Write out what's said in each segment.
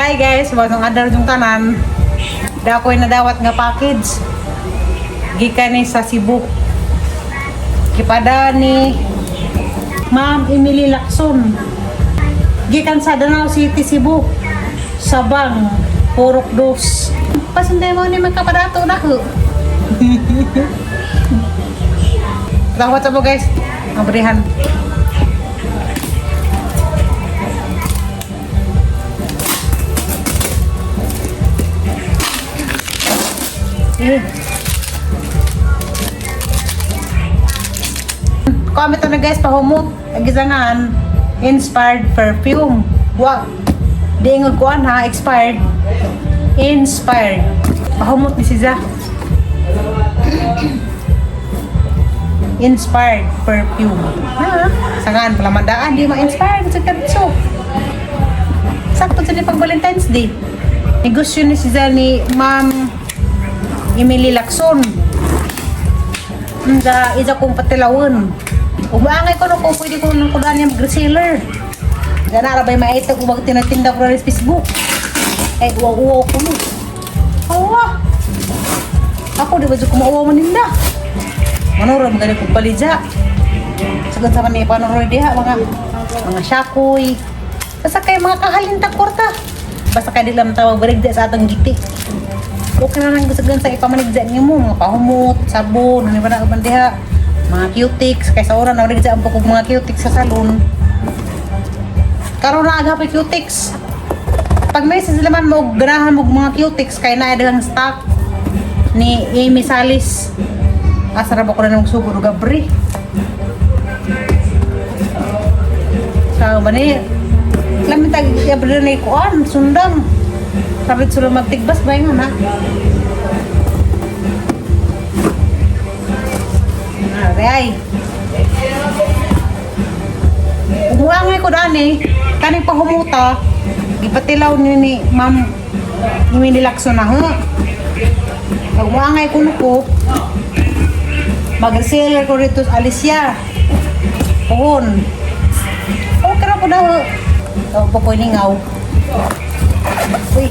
Hi guys, bagong adlaw yung tanan. Da ako'y nadawat nga package. Gikan ni sa Cebu. Gipada ni Ma'am Emily Lacson. Gikan sa Danao City, Cebu. Sabang, Purok Dos. Pasunday mo ni magkapadato na ko. Tawat sa mo guys. Ang berihan. Eh. Comment na guys, pahumot. Ang gisangan, inspired perfume. Wa, di nga kuan ha, expired. Inspired. Pahumot ni siya. Inspired perfume. Ha? Sangan pala mandaan, di ma-inspired sa kadso. Sakto sa ni pag Valentine's Day. Negosyo ni siya ni Ma'am Emily Lacson. Nga isa kong patilawon. Umaangay ko no kung pwede ko nang kudaan niya mag-reseller. Gana ra bay maita ko wag tinatinda ko sa Facebook. Eh uwaw-uwaw ko no. Awa. Ako di ba jud ko mauwaw maninda. Manuro magani ko palidya. Sagad sa man panuro diha mga mga shakoy. Basta kay mga kahalintag kwarta. Basta kay di lang tawag baligda sa atong giti. Okay na lang gusto sa ipamanigda niyo mo, mga pahumot, sabon, ano ba na uban diha, mga cutics, kaysa ora na manigda ang pukog mga cutics sa salon. Karon na aga pa cutics. Pag may sila man mo ganahan mo mga cutics kay naa daghang stock ni Amy Salis. Asa ra ba ko na nang sugod og abri. Sa ba ni Lamin tag abri na kuan sundang. Sabit sila magtigbas ba nga na? Ah, ay. Umuangay ko dani, kaning pahumuta, gipatilaw ni Ma'am Emily Lacson na ho. Pag umuangay ko ko, mag-reseller ko dito sa Alicia. Puhon. Okay ra po na ho. Oh, po lingaw. Uy.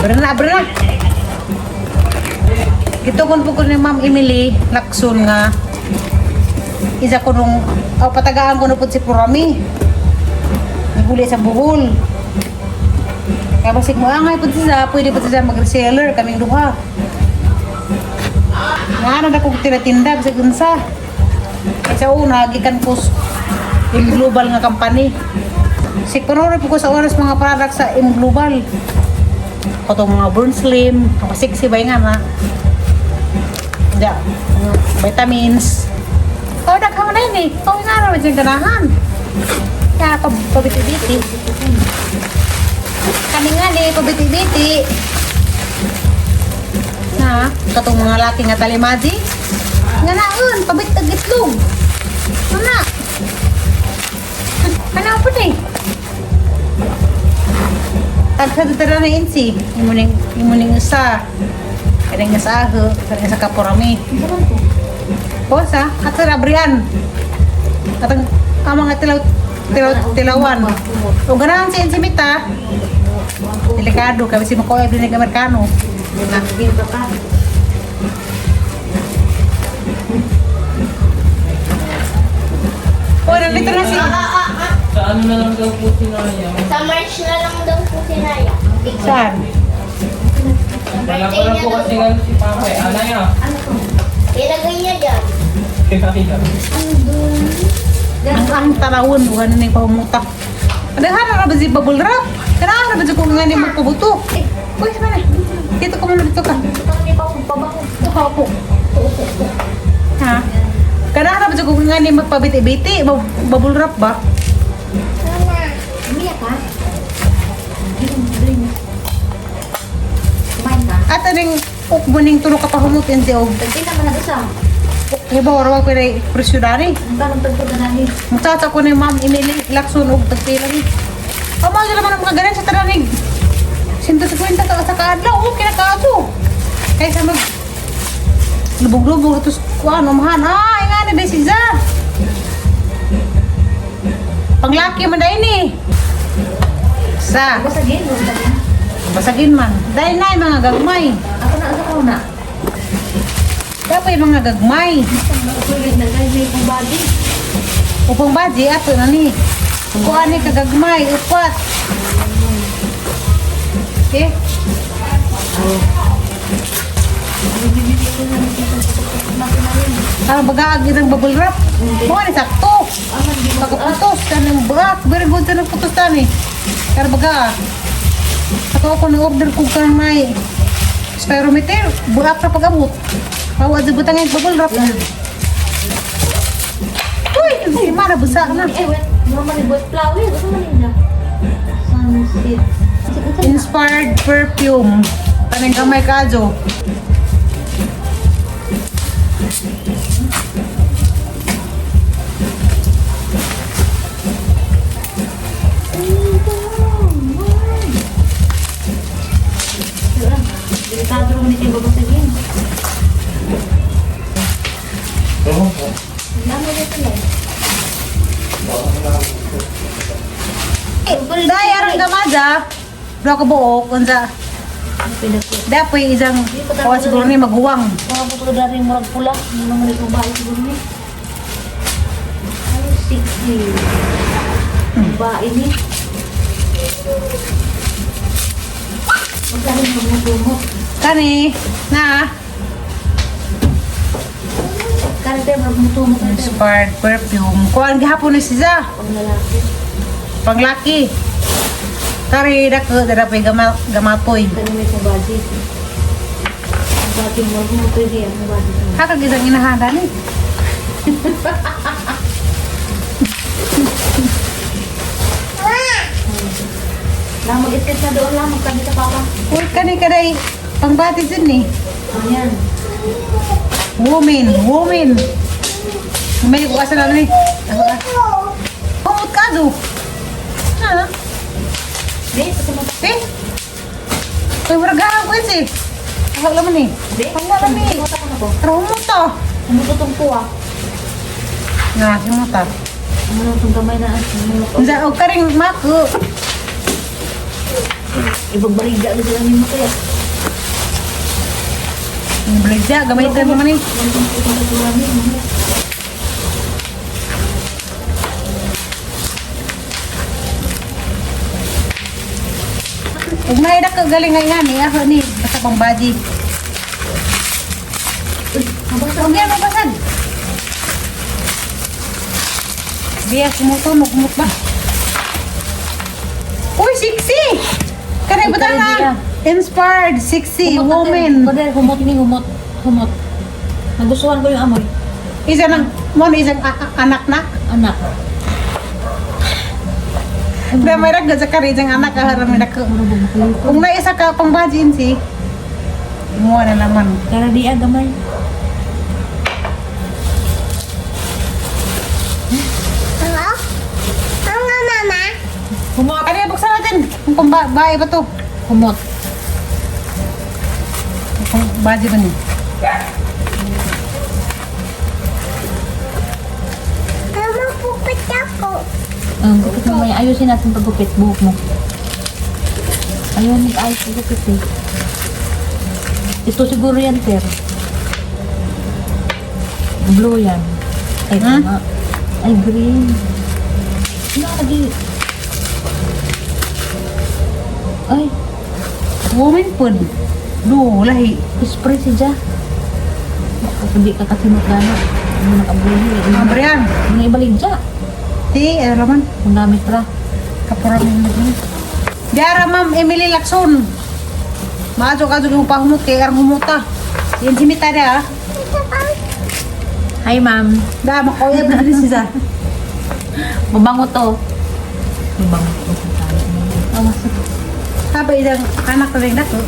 Abre na, abre na. Gitugon po ko ni Ma'am Emily Lacson nga isa ko nung oh, patagaan ko na po si Purami. Naguli sa Bohol. Kaya basig mo angay po siya, pwede po siya mag-reseller kaming duha. Nga na kong tinatinda bisag unsa. Kaya sa una gikan ko sa M Global nga company. Si panoro po ko sa oras mga product sa M Global. Katong mga Burn Slim, mga sexy ba nga na. Da, mga vitamins. Oh, daghan na yun eh. Oh, nga naman siyang ganahan. Kaya pabiti-biti. Kami nga ni, pabiti-biti. Na, katong mga laki nga talimadi. Nga naon, pabit ag itlog. Ano? Ano po ni? Tagsa dito na insi. Imo ning usa. Kanang nga sa aho, kanang sa kaporami. Bosa, at sa abrihan. Atang ang mga tilaw tilaw tilawan. O ganahan si insi mita. Delikado kami si makuha din ng Amerikano. O, nandito na si Sa ano na lang daw po si Naya? Sa March na lang daw po si Naya. Saan? Wala pa lang po kasi nga si Papa eh. Anaya. Ilagay niya dyan. Kinaya. Ang tanawon, bukan na yung pahumuta. Adaghan na ba si bubble wrap? Kailangan na ba siya kung nga ni magpabuto? Uy, mana? Dito ka muna, dito ka. Dito ka, upo. Ha? Kailangan na ba siya kung nga ni magpabiti-biti? Bubble wrap ba? Umiyak ka? Kumain ka? At aning ukbo ning tulo ka pahumutin si og. Tagpila man nag-usa. Iba ora ko rin presyo dani. Ang tanong tagpila na ni. Mutsatsa ko ni Ma'am Emily Lacson og tagpila ni. Amo sila man ang mga ganan sa tananig. 150 ka sa kaadlaw, okay na kaato. Kaysa mag lubog-lubog ito kuan umahan. Ah, nga na si Za. Panglaki man dai ni. Sa, Basagin, basagin. basagin man. Dahil na yung mga gagmay. Ako na, asa ko na. Dapat yung mga gagmay. Pwede na guys, may pang body. Upang baji, ato na ni. Kuha ni kagagmay, upat. Okay? Parang bagaag isang bubble wrap. Kuha ni sakto. Pagkaputos, kanang baak. Very good sa nagputos tani. Pero baga, ako ako na-order ko kang may spirometer. Buak na pag-amot. Pawa di butang yung bubble wrap. Uy, hindi mara busa na. Eh, wait. Mura man ni buat flower. Asa man niya? Sunset. Inspired perfume. Panang kamay kajo. Delikado naman ito yung babasagin. Oo po. Lama dito lang. Dai arang gamaja. Dua ka buok unsa. Dapoy isang o siguro ni maguwang. Mga puto dari murag pula. Ano naman itong bahay siguro ni? Ano, 60. Bahay ni. Magkano yung magmutumo? Kani na Kano tayo magmutumo ka tayo? inspired perfume. Kuan gihapon ni siya. Pang lalaki. Panglaki. Kari dako dara gama gamatoy. Kano may pang body? Ang body mo, magmutumo niya. Ang body mo. Kakag isang inahanda ni. Lang mag-itit na doon lang. Magtabi sa papa. Uy kani kaday pangbati din ni. Ayan. Woman, woman. May kuasa na ni. Pumot ka do. Ha? Be, sa mga Eh? Uy, waragahan ko yun eh. Ako laman eh. Be, Ang laman eh. Kumuta ko na ko. Tara, humuta. Kumututong ko ah. Nga, humuta. Ano na itong gamay na. Ano na Unsa, o karing mako. Ibagbariga na sila ni mo kaya. Bladya, gamay ka naman eh. Huwag na idak galing nga nga ni. Ako ni, basta pang body. Huwag yan, mabasag. Biya, sumuto, nagmut ba? Uy, sexy! Kanay ba na? Inspired, sexy, woman. Kuder, humot ni humot. Humot. Nagustuhan ko yung amoy. Isa nang, mo na isang anak na. Anak. Na may ragod sa kari isang anak ka may nako. Kung na isa ka pang bajin si. Mo na naman. Kara di ah, gamay. Ano? Ano, mama? Humot. Ano yung buksan natin? Kung pang bae ba to? Humot. Kung baji ba ni? Mama, pupit ako. Ang gupit mamaya. Ayusin natin paggupit. Buhok mo. Ayun, mag-ayos paggupit eh. Ito siguro yan, Ter. Blue yan. Ay, Hmm? tama. Ay, green. Ano lagi? Ay, Woman pud. Do lahi. spray si Ja. Hindi ka kasi magkano. Ano nakabuhi. Ang Brian. Ano ibalik Ja? Ti, ano naman? Ang gamit ra. Kapura mo mo. Diara ma'am Emily Lacson. Maajo ka yung pahumot kay arang humuta. Yan si Mita da. Hi, ma'am. Da makoy ba din siya. Mabango to. Mabango to. Awas na. Sabi isang anak na rin nako.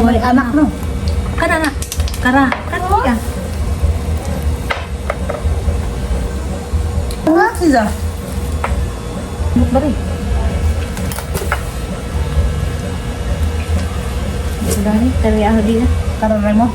May anak no. Kara na. Kara. Kara ka. Humot siya. Humot ba rin? Dani, tabi ako din. Karon mo.